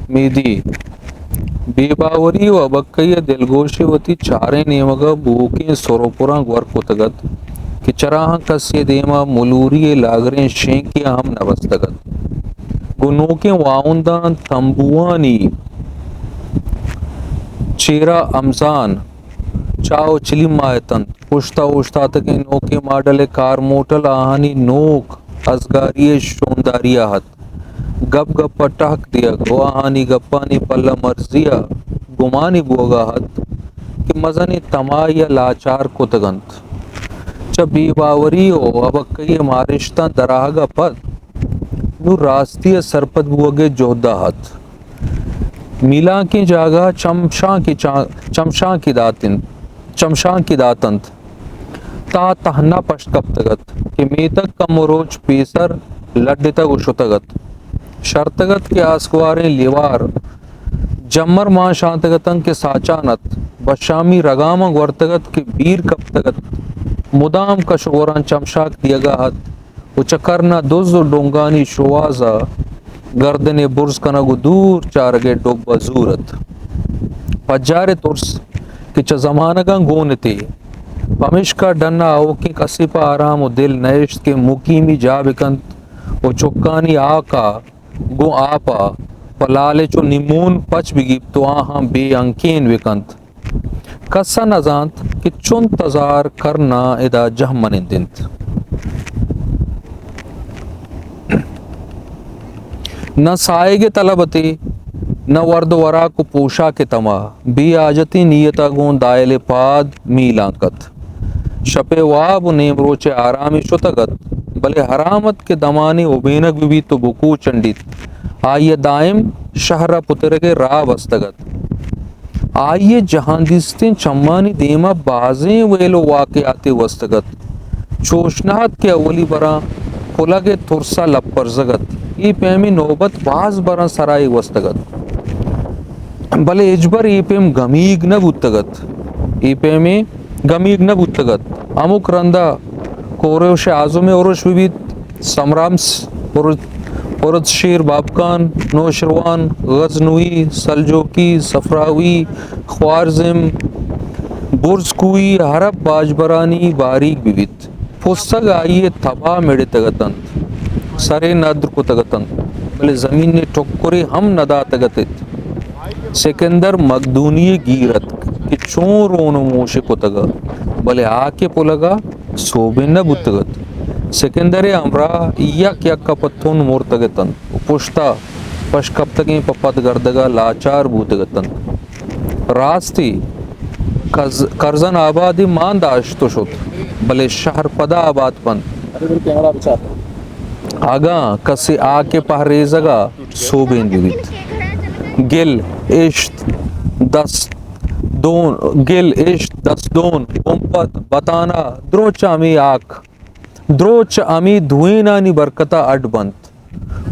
میدی، بے باوری و ابکہی ء دلگوشی وتی چاریں نیمگ ء بوکیں سر و پراں گور کتگ ات کہ چراہاں کسی ء دیم ء ملوری ء لاگریں شینکے ء ہم نہ بستگ ات۔ گوں نوکیں واہنداں تمبوانی چیرا ہمزان چاہ و چلیما اتنت۔ پشت ء اوشتاتگیں نوکیں ماڈل ء کار موٹل آہانی نوک ازگاری ء شونداری ء ات۔ گپ گپ ء ٹہک دیگ و آہانی گپانی پلہ مرزی ء گمانی بوگ ء ات کہ مزنیں تماہی ء لاچار کتگ انت۔ چہ بے باوری و ابکہی ء مارشتاں درآہگ ء پد نوں راستی ء سرپد بوگ ء جہد ء ات۔ میلانکیں جاگہ چمشانکے چا-، چمشانکے دات انت، چمشانکے دات انت۔ تہا تہنا پشت کپتگ ات کہ میتگ کمو روچ پیسر لڈتگ و شتگ ات۔ شرتگ ات کہ آسکواریں لیوار جمر مان شانتگ اتنت کہ ساچان ات۔ بشامی رگاماں گورتگ ات کہ بیر کپتگ ات۔ مدام کش و گوراں چمشاک دیگا ات۔ و چہ کرن ء دز و ڈنگانی شوہاز ء گردن ء برز کنگ و دور چارگ ء ڈب ء زور ات۔ پجار ء ترس کہ چہ زمانگاں گون اتے، پمیشکا ڈن ء آؤکیں کسے پہ آرام و دل نہ اشت کہ مقیمی جاہ بہ کنت و چکانی ہاک ء گوں آپ ء پہ لالچ و نیمون پچ بہ گیپت و آہاں بے ہنکین بہ کنت۔ کس ء نہ زانت کہ چنت ہزار کرناں ادا جہمنند انت۔ نہ ساہگ ء طلب اتے، نہ ورد و وراک و پوشاک ء تما، بے حاجتیں نیت ء گوں دائل ء پاد میلانک ات۔ شپ ء واب و نیمروچ ء آرامے شتگ ات، بلے ہرامت کہ دمانے ابینگ بہ بیت و بکو چنڈیت، آئی ء دائم شہر ء پترگ ء راہ بستگ ات۔ آئی ء جہاندیستیں چمانی دیم ء بازیں ویل و واقعاتے گوستگ ات۔ چوش نہ ات کہ اولی براں پلگ ء ترس ء لپرزگ ات۔ اے پیمیں نوبت باز براں سرا ئے گوستگ ات۔ بلے ہچبر اے پیم گمیگ نہ بوتگ ات۔ اے پیمیں گمیگ نہ بوتگ ات۔ ہمک رندا کوروش اعظم ء ارش بہ بیت، سمرامس، پرد-، پردشیر، بابکان، نوشروان، غزنوی، سلجوقی، صفراوی، خوارزم، برزکوئی، عرب باجبرانی باریگ بہ بیت۔ پسگ آئی ء تبا مڑتگ اتنت، سرے ندر کتگ اتنت، بلے زمین ء ٹکرے ہم نہ داتگ اتت۔ سکندر مقدونی ء گیر اتک کہ چون رون و موشے کتگ ء، بلے آ کہ پلگ ء سوبین نہ بوتگ ات۔ سکندر ء ہمراہ یک یک ء پہ تن مرتگ اتنت و پشت ء پشکپتگیں پہ پد گردگ ء لاچار بوتگ اتنت۔ راستی کز-، کرزن آبادی مان داشت و شت، بلے شہر پدا آباد بنت۔ اگاں کسے آ کہ پہریزگ ء سوبین بہ بیت۔ گل، اشت، دست دون، گل، اشت، دست دون، گمپت، بتانہ، دروچ ہمے آک، دروچ ہمے دوئینانی برکت ء اڈ بنت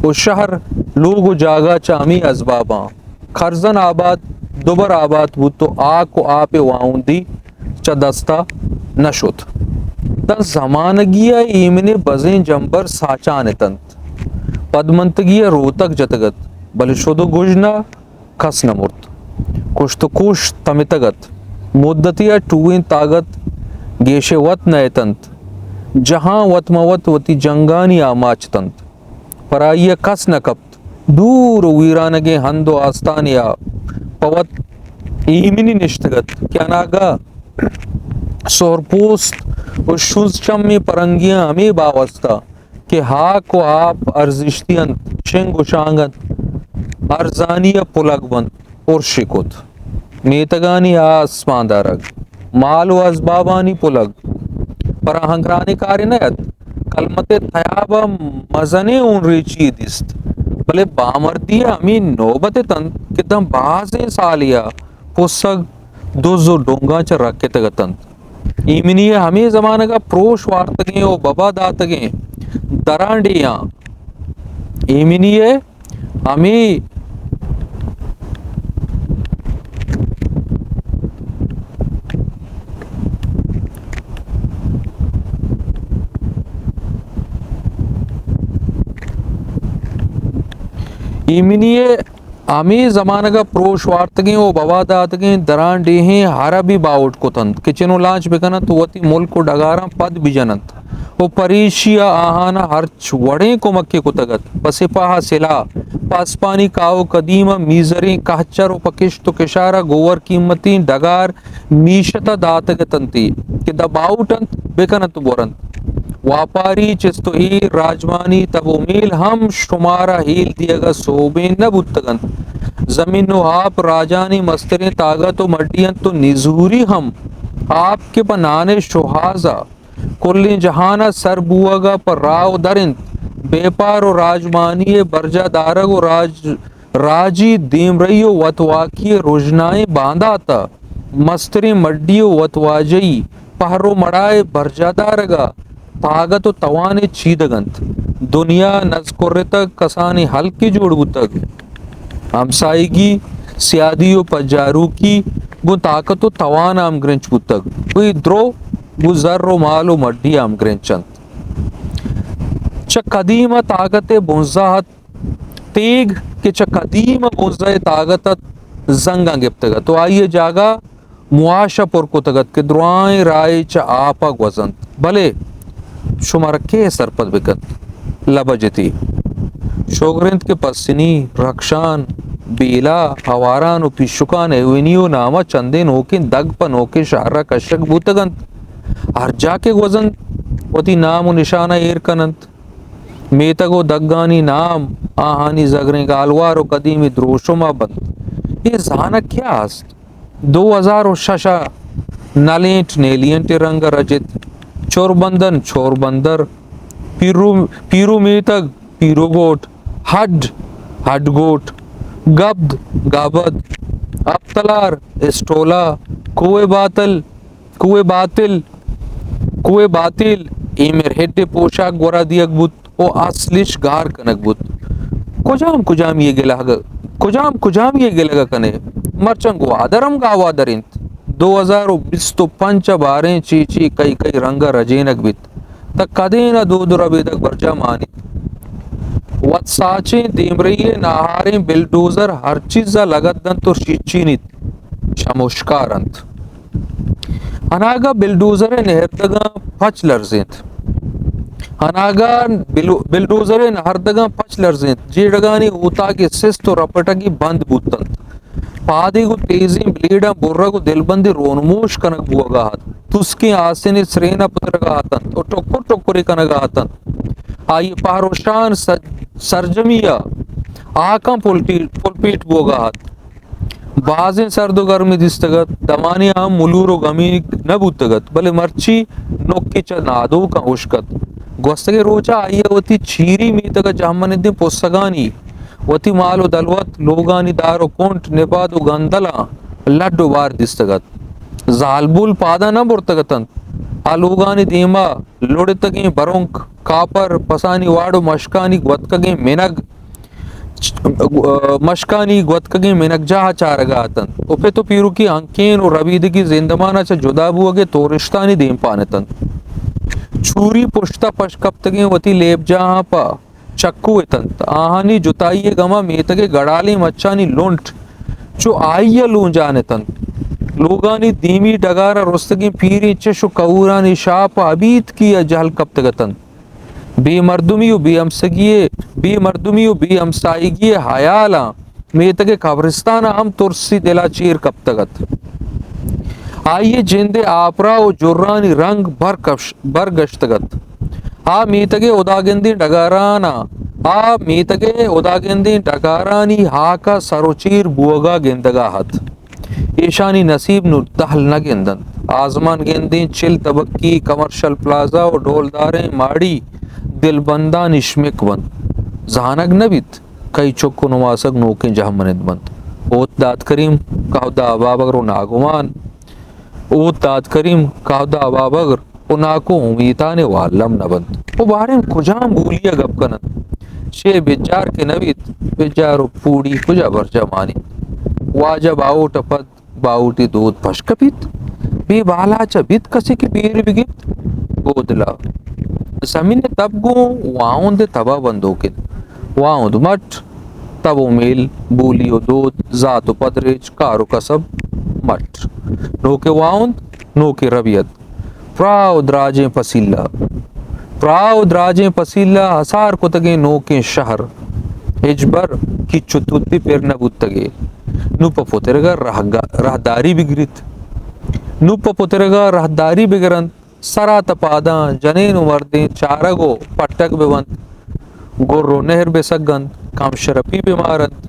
و شہر، لوگ و جاگہ چہ ہمے ازباباں کرزن آباد، دوبر آباد بوت و آک و آپ ء واہندی چہ دست ء نہ شت۔ داں زمانگی ء ایمن ء بزیں جمبر ساچان اتنت۔ پدمنتگی ء روتگ جتگ ات، بلے شد و گژن ء کس نہ مرت۔ کشت و کوش تمتگ ات۔ مدتے ء ٹوئیں تاگت گیش ء وت نہ اتنت۔ جہاں وت مہ وت وتی جنگانی آماچ اتنت۔ پر آئی ء کس نہ کپت۔ دور و ویرانگیں ہند و آستانے ء پہ وت ایمنی نشتگ ات کہ اناگہ سہرپوست و شونزچمیں پرنگیاں ہمے باوستہ کہ ہاک و آپ ارزشتی انت، شنگ و شانگ انت، ارزانی ء پلگ بنت، ارشی کت۔ میتگانی آس مان دارگ، مال و ازبابانی پلگ، پر آہاں گرانیں کارے نہ ات۔ کلمت ء تیاب ء مزنیں ہون ریچی دیست، بلے بامردی ء ہمے نوبت اتنت کہ داں بازیں سالے ء پسگ دز و ڈونگاں چہ رکتگ اتنت۔ ایمنی ء ہمے زمانگ ء پروش وارتگیں و ببا داتگیں درانڈیاں۔ ایمنی ء ہمے ایمنی ء ہمے زمانگ ءَ پروش وارتگیں و بوا داتگیں درانڈیہیں ہر ءَ بھی باہوٹ کت انت کہ چنو لانچ بکن انت و وتی ملک و ڈگاراں پد بجن انت و پریشی ءَ آہان ءَ ہرچ وڑیں کمکے کتگ ات۔ پہ سپاہ ءَ سلاہ، پہ اسپانی کاہ و کدیم ءَ میزریں کہچر و پہ کشت و کشار ءَ گوور قیمتیں ڈگار میشت ءَ داتگ اتنتی کہ داں باہوٹ انت، بکن انت و برنت۔ واپاری چست و ایر، راجمانی تب و میل ہم شمارا ہیل دیگ ءَ سوبین نہ بوتگ انت۔ زمین و آپ راجانی مستریں تاگت و مڈی انت و نزوری ہم آپ کہ پہ نان ءِ شوہاز ءَ کلیں جہان ءَ سر بوگ ءَ پہ راہ و در انت۔ بیپار و راجمانی ءِ برجاہ دارگ و راج راجی دیمرئی و وتواکی ءِ رژنائیں باندات ءَ مستریں مڈی و وتواجہی پہر و مڑاہ ءِ برجاہ دارگ ءَ تاگت و توان ءِ چیدگ انت۔ دنیا نزکرتگ، کسانیں ہلکے جوڑ بوتگ۔ ہمساہگی، سیادی و پجاروکی گوں تاکت و توان ءَ ہمگرنچ بوتگ و اے درو گوں زر و مال و مڈی ءَ ہمگرنچ انت۔ چہ قدیم ءَ تاگت ءِ بنزہ ات، تیگ کہ چہ قدیم ءَ بنزہ ءِ تاگت ات، زنگاں گپتگ ات و آئی ءِ جاگہ مواش ءَ پر کتگ ات کہ درائیں راہے چہ آپ ءَ گوزنت۔ بلے شمارا کئے سرپد بکنت؟ لبجتی شگر انت کہ پسنی، رکشان، بیلہ، ہواران و پیشکان ایونیو نام ءَ چندے نوکیں دگ پہ نوکیں شہر ءَ کشگ بوتگ انت۔ ہر جاہ کہ گوزنت، وتی نام و نشان ءَ ایر کننت۔ میتگ و دگانی نام آہانی زگریں گالوار و قدیمی دروشم ءَ بنت۔ اے زانگ کیا است؟ دو ہزار و شش ءَ نلینٹ نیلینٹ رنگ ءَ رجت۔ چوربندن چوربندر، پیرو، پیرو میتگ، پیرو گوٹ، ہڈ، ہڈ گوٹ، گبد، گابد، اپتلار، اسٹولا، کوہ باتل، کوہ باتل، کوہ باتیل، ایمر ہڈ ءِ پوشاک گورا دیگ بوت و اصلش گار کنگ بوت۔ کجام کجام یہ گلہ، کجام کجام یہ گلگ کنے؟ مرچاں گوادر ہم گاوادر انت۔ دو ہزار و بیست و پنچ ءَ باریں چی چی کئی کئی رنگ ءَ رجینگ بیت، تہ کدین ءَ دود و ربیدگ برجاہ مانیت۔ وت ساچیں دیمرئی ءِ ناہاریں بلڈوزر ہر چیز ءَ لگت دنت و شیچینیت، شموشکار انت۔ اناگہ بلڈوزر ءِ نہردگاں پچ لرزینت۔ اناگہ بلو-، بلڈوزر ءِ نہردگاں پچ لرزینت۔ جیڑگانی اوتاگے سست و رپٹگی بند بوتنت۔ پادے گوں تیزیں بلیڈاں برگ و دلبندی رونموش کنگ بوگا ات۔ تسکیں آسنے سرین ءَ پترگا اتنت و ٹکر ٹکرے کنگا اتنت۔ آئی ءِ پہر و شان سج-، سرجمی ءَ ہاکاں پلٹی-، پلپیٹ بوگا ات۔ بازیں سرد و گرمی دیستگ ات، دمانے ءَ ہم ملور و گمیگ نہ بوتگ ات، بلے مرچی نکے چہ نادوکاں ہشک ات۔ گوستگیں روچ ءَ آئی ءَ وتی چیری میتگ ءَ جہمنندیں پسگانی، وتی مال و دلوت، لوگانی دار و کنٹ، نباد و گندلاں لڈ و بار دیستگ ات۔ زالبول پاداں نہ برتگ اتنت۔ آ لوگانی دیما لڑتگیں برونک، کاپر، پسانی واڑ و مشکانی گوتکگیں منگ، مشکانی گوتکگیں منگجاہ ءَ چارگ ءَ اتنت و پت و پیرکی ہنکین و ربیدگی زندمان ءَ چہ جدا بوگ ءِ تورشتانی دیمپان اتنت۔ چوری پشت ءَ پش کپتگیں وتی لیبجاہاں پہ چکو اتنت۔ آہانی جتائی ءِ گم ءَ میتگ ءِ گڑالیں مچانی لنٹ چو آئی ءَ لونجان اتنت۔ لوگانی دیمی ڈگار ءَ رستگیں پیریں چش و کہورانی شاپ ءَ ابیتکی ءَ جہل کپتگ اتنت۔ بے مردمی و بے ہمسگی ءِ، بے مردمی و بے ہمساہگی ءِ ہیالاں میتگ ءِ قبرستان ءَ ہم ترسی دل ءَ چیر کپتگ ات۔ آئی ءِ جند ءِ آپراہ و جرانی رنگ برکش-، برگشتگ ات۔ آ میتگ ءِ ہداگندیں ڈگاران ءَ، آ میتگ ءِ ہداگندیں ڈگارانی ہاک ءَ سر و چیر بوگ ءَ گندگ ءَ ات۔ ایشانی نصیب نوں دہل نہ گندنت۔ آزمان گندیں چل تبکی کمرشل پلازہ و ڈولداریں ماڑی دلبندانی شمک بنت۔ زانگ نہ بیت کئی چک و نماسگ نوکیں جہمنند بنت۔ اوت داد کریم، کہدا بابگر و ناگمان، اوت داد کریم، کہدا بابگر و ناکو امیتان ءِ والم نہ بنت۔ و باریں کجام بولی ءَ گپ کن انت؟ شے بجار کہ نہ بیت، بجار و پوڑی کجا برجا مانیت؟ واجہ باہوٹ ءَ پد باہوٹی دود پش کپیت؟ بے بالاچ ءَ بیت کسے کہ بیر بگیپت؟ گودلا زمین ءِ تب گوں واہند ءِ تب ءَ بندوک انت۔ واہند مٹ تب و میل، بولی و دود، ذات و پدریچ، کار و کسب، مٹ۔ نوکیں واہند، نوکیں ربیت۔ پراہ و دراجیں پسیلہ، پراہ و دراجیں پسیلہ، ہسار کتگیں نوکیں شہر، ہچبر کچ و توتی پر نہ بوتگے۔ نوں پہ پترگا رہگا-، راہداری بگریت۔ نوں پہ پترگا راہداری بگرنت۔ سرا تہ پاداں جنین و مردین چارگ و پٹگ ببنت، گر و نہر بسگنت، کم شرپی بمارنت،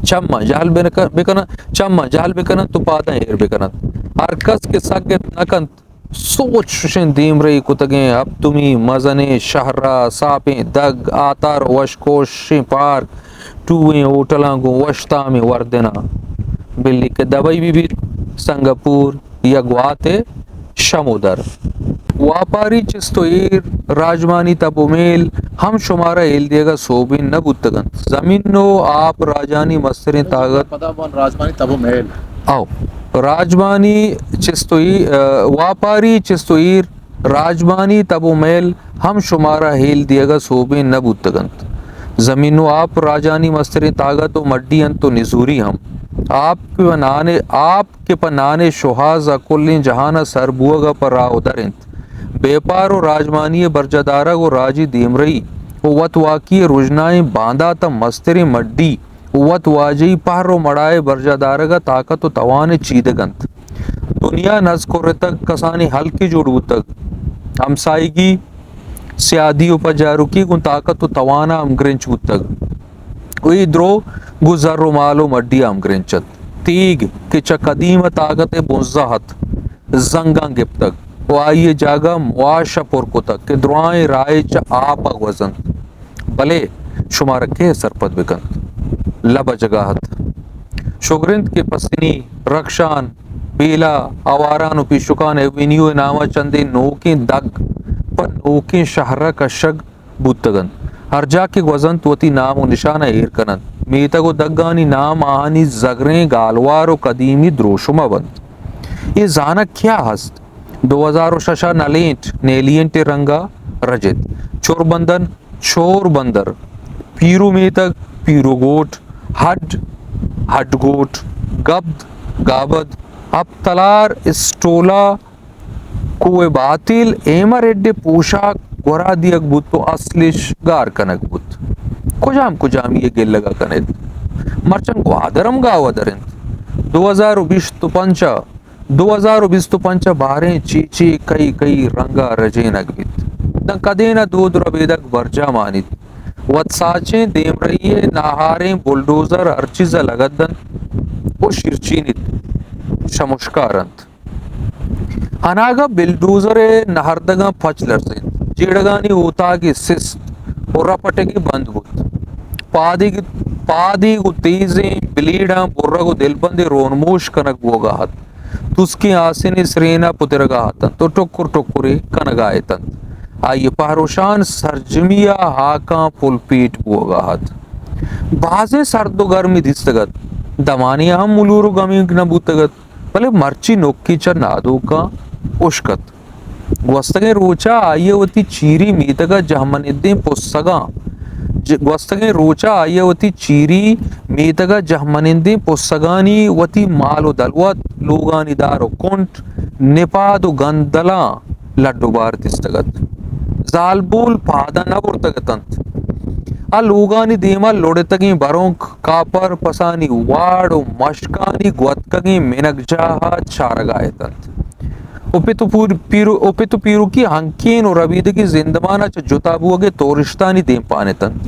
چماں جہل بنک-، بکننت، چماں جہل بکننت و پاداں ایر بکننت۔ ہر کس کہ سگت نکنت، سوچ ششیں دیمرئی کتگیں ہپتمی مزنیں شہرا، ساپیں دگ، آتار و وشکوشیں پارک، ٹوئیں ہوٹلاں گوں وش تامیں وردناں، بلی کہ دبئی بہ بیت، سنگاپور یا گوات ء شمودر۔ واپاری چست و ایر، راجمانی تب و میل ہم شمارا ہیل دیگا سوبین نہ بوتگ انت۔ زمین و آپ راجانی مستریں طاقت۔ پدا بان راجمانی تب و میل۔ او، راجمانی چست و ای-، ا، واپاری چست و ایر، راجمانی تب و میل ہم شمارا ہیل دیگا سوبین نہ بوتگ انت۔ زمین و آپ راجانی مستریں طاقت و مڈی انت و نزوری ہم۔ آپ کہ پہ نان، آپ کہ پہ نان شوہاز ء کلیں جہان ء سر بوگ ء پہ راہ و در انت۔ بیپار و راجمانی ء برجاہ دارگ و راجی دیمرئی و وت واکی ء رژنائیں باندات ء مستریں مڈی وت واجہی پہر و مڑائے برجاہ دارگ ء طاقت و توان ء چیدگ انت۔ دنیا نز کرتگ، کسانیں ہلکے جوڑ بوتگ۔ ہمساہگی، سیادی و پجاروکی گوں طاقت و توان ء ہمگرنچ بوتگ۔ و اے درو گوں زر و مال و مڈی ء ہمگرنچ انت۔ تیگ کہ چہ قدیم ء طاقت ء بنزہ ات، زنگاں گپتگ و آئی ء جاگہ مواش ء پر کتگ کہ درائیں راہے چہ آپ ء گوزنت۔ بلے شمارا کئے سرپد بہ کنت؟ لبجگا ات۔ شگر انت کہ پسنی، رکشان، بیلا، آواران و پیشکان ایونیو ء نام ء چندے نوکیں دگ پہ نوکیں شہر ء کشگ بوتگ انت۔ ہر جاہ کہ گوزنت وتی نام و نشان ء ایر کننت۔ میتگ و دگانی نام آہانی زگریں گالوار و قدیمی دروشم ء بنت۔ اے زانگ کیا ہست؟ دو ہزار و شش ء نلینٹ، نیلینٹ ء رنگ ء رجت۔ چوربندن، چور بندر، پیرو میتگ، پیرو گوٹ، ہڈ، ہڈ گوٹ، گبد، گابد، ہپت تلار، اسٹولا، کوہ باتیل، ایمر ہڈ ء پوشاک گورا دیگ بوت و اصلش گار کنگ بوت۔ کجام کجامی ء گلگ ء کن ات؟ مرچاں گوادر ہم گاہ ء در انت۔ دو ہزار و بیست و پنچ ء دو ہزار و بیست و پنچ ء باریں چی چی کئی کئی رنگ ء رجینگ بیت۔ داں کدین ء دود ربیدگ برجاہ مانیت۔ وت ساچیں دیمرئی ء ناہاریں بلڈوزر ہر چیز ء لگت دنت و شیرچینیت، شمشکار انت۔ اناگہ بلڈوزر ء نہردگاں پچ لرزینت، جیڑگانی اوتاگے سست و رپٹگے بند بوت۔ پادیگ، پادیگ و تیزیں بلیڈاں برگ و دلبندے رونموش کنگ بوگا ات۔ تسکیں آسنے سرین ء پترگا اتنت و ٹکر ٹکرے کنگا اتنت۔ آئی ء پہروشان سرجمی ء ہاکاں پلپیٹ بوگا ات۔ بازیں سرد و گرمی دیستگ ات۔ دمانے ء ہم ملور و گمینگ نہ بوتگ ات، بلے مرچی نکی چہ نادوکاں ہشک ات۔ گوستگیں روچ ء آئی ء وتی چیری میتگ ء جہمنندیں پسگاں، ج-، گوستگیں روچ ء آئی ء وتی چیری میتگ ء جہمنندیں پسگانی وتی مال و دلوت، لوگانی دار و کنٹ، نپاد و گندلاں لڈ و بار دیستگ ات۔ زالبول پاداں نہ برتگ اتنت۔ آ لوگانی دیما لڑتگیں برونک، کاپر پسانی واڑ و مشکانی گوتکگیں منگجاہ ء چارگا اتنت۔ و پت و پور-، پیرو-، و پت و پیروکی ہنکین و ربیدگی زندمان ء چہ جتا بوگے تورشتانی دیمپان اتنت۔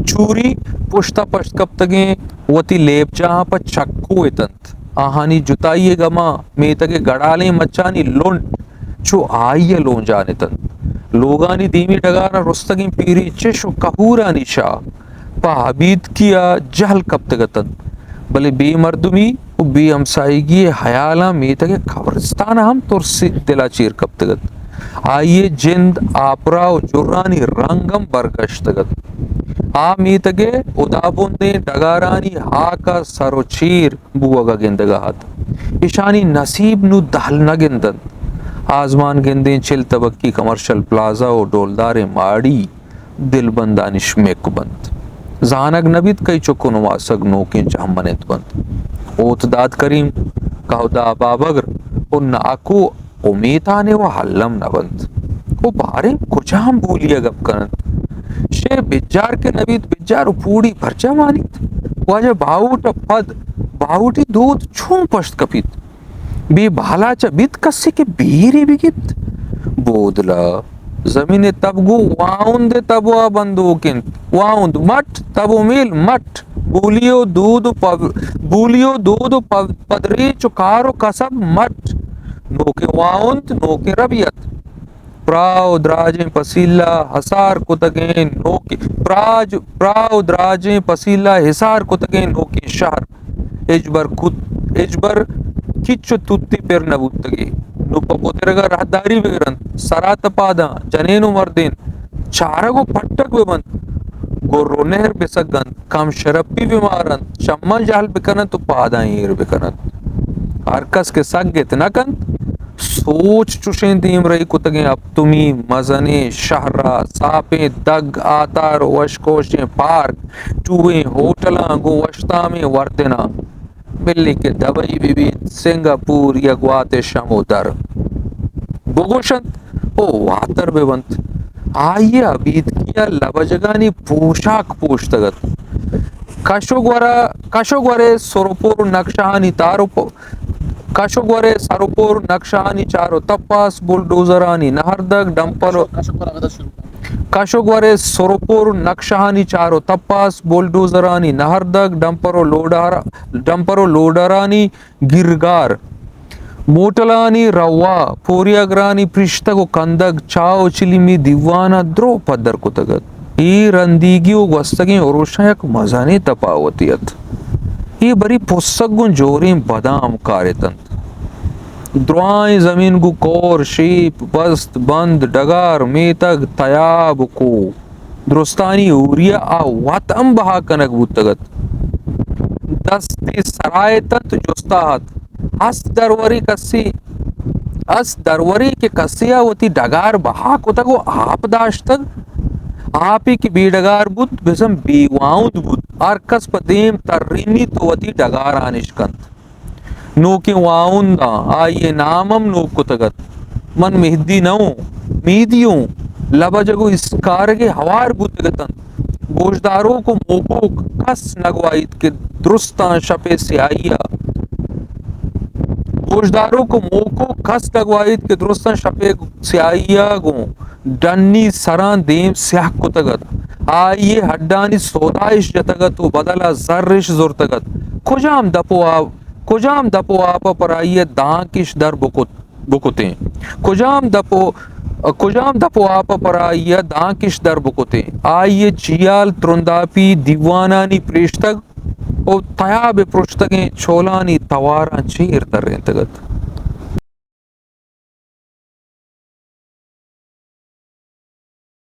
چوری پشتا پشت کپتگیں وتی لیبجاہاں پہ چکو اتنت۔ آہانی جتائی ء گماں میتگ ء گڑالیں مچانی لنٹ چو آئی ء لونجان اتنت۔ لوگانی دیمی ڈگاراں رستگیں پیری چش و کہورانی شاہ پہ ابیتکی ء جہل کپتگ اتنت، بلے بے مردمی و بے ہمساہگی ء ہیالاں میتگ ء قبرستان ء ہم ترس دل ء چیر کپتگ ات۔ آئی ء جند آپرا و جرانی رنگ ہم برگشتگ ات۔ آ میتگ ء ہدابندیں ڈگارانی ہاک ء سر و چیر بوگ ء گندگ ء ات۔ ایشانی نصیب نوں دہل نہ گند انت۔ آزمان گندیں چل تبکی کمرشل پلازہ و ڈولداریں ماڑی دلبندانی شمک بنت۔ زانگ نہ بیت کئی چک و نماسگ نوکیں چہ ہمنت بنت۔ اوت داد کریم، کہدا بابگر و ناکو امیتانے و ہلم نہ بنت۔ و باریں کجام بولی ء گپ کننت؟ شے بجار کہ نہ بیت، بجار و پوڑی پرچہ مانیت؟ واجہ باہوٹ ء پد باہوٹی دود چون پشت کپیت؟ بے بالاچ ء بیت کسے کہ بیرے بگیپت؟ بودلا زمین ء تب گوں واہند ء تب ء بندوک انت۔ واہند مٹ، تب و میل مٹ، بولی و دود و پو-، بولی و دود و پو-، پدریچ و کار و کسب مٹ۔ نوکیں واہند، نوکیں ربیت۔ پراہ و دراجیں پسیلہ ہسار کتگیں نوکیں، پراج-، پراہ و دراجیں پسیلہ ہسار کتگیں نوکیں شہر۔ ہچبر کت-، ہچبر کچ و توتی پر نہ بوتگی۔ نوں پہ پترگ ء راہداری بگر انت، سرات ء پاداں جنین و مردین چارگ و پٹگ بہ بنت، گر و نہر بہ سگ انت، کم شرپی بہ مار انت، چماں جہل بہ کن انت و پاداں ایر بہ کن انت۔ ہر کس کہ سگت نہ کنت، سوچ چوشیں دیمرئی کتگیں ہپتمی مزنیں شہر ء ساپیں دگ، آتار و وشکوشیں پارک، ٹوہیں ہوٹلاں گوں وشتامیں وردناں، بلے کہ دبئی بہ بیت، سنگاپور یا گوات ء شم و در بگوشنت و واتر بہ بنت۔ آئی ء ابیتکی ء لبجگانی پوشاک پوشتگ ات۔ کش و گور ء، کش و گور ء سر و پر نقشہانی تار و پ-، کش و گور ء سر و پر نقشہانی چار و تپاس، بلڈوزرانی نہردگ، ڈمپر و کش و گور ء سر و پر نقشہانی چار و تپاس، بلڈوزرانی نہردگ، ڈمپر و لوڈر، ڈمپر و لوڈرانی گرگار، موٹلانی روا، پوریاگرانی پرشتگ و کندگ، چاہ و چلیمی دیوان ء درو پدر کتگ ات۔ اے رندیگی و گوستگیں اروشاں یک مزنیں تپاوتے ات۔ اے بری پسگ گوں جوریں بداں ہمکار اتنت۔ درائیں زمین گوں کور، شیپ، بست، بند، ڈگار، میتگ، تیاب و کوہ درستانی ہوری ء آ وت ہم بہا کنگ بوتگ ات۔ دستے سرا اتنت، جستا ات۔ است درورے کسے، است درورے کہ کسے ء وتی ڈگار بہا کتگ و آپ داشتگ۔ آپے کہ بے ڈگار بوت، بزاں بے واہند بوت۔ ہر کس پہ دیم ترینیت و وتی ڈگاران اشکنت۔ نوکیں واہنداں آئی ء نام ہم نوک کتگ ات۔ من مہدی نہ اوں، میدی اوں۔ لبجگ و اسکارگ ء ہوار بوتگ اتنت۔ گوشداروک و موکوک کس نہ گواہیت کہ درستاں شپ ء سیاہی ء، گوشداروک و موکوک کس نہ گواہیت کہ درستاں شپ ء سیاہی ء گوں ڈنی سراں دیم سیاہ کتگ ات۔ آئی ء ہڈانی سودائش جتگ ات و بدل ء زرش زرتگ ات۔ کجام دپ و آ-، کجام دپ و آپ ء پر آئی ء دانکش در بکت، بکتیں؟ کجام دپ و، کجام دپ و آپ ء پر آئی ء دانکش در بکتیں؟ آئی ء چیال ترنداپی دیوانانی پریشتگ و تیاب ء پرشتگیں چولانی تواراں چیر ترینتگ ات۔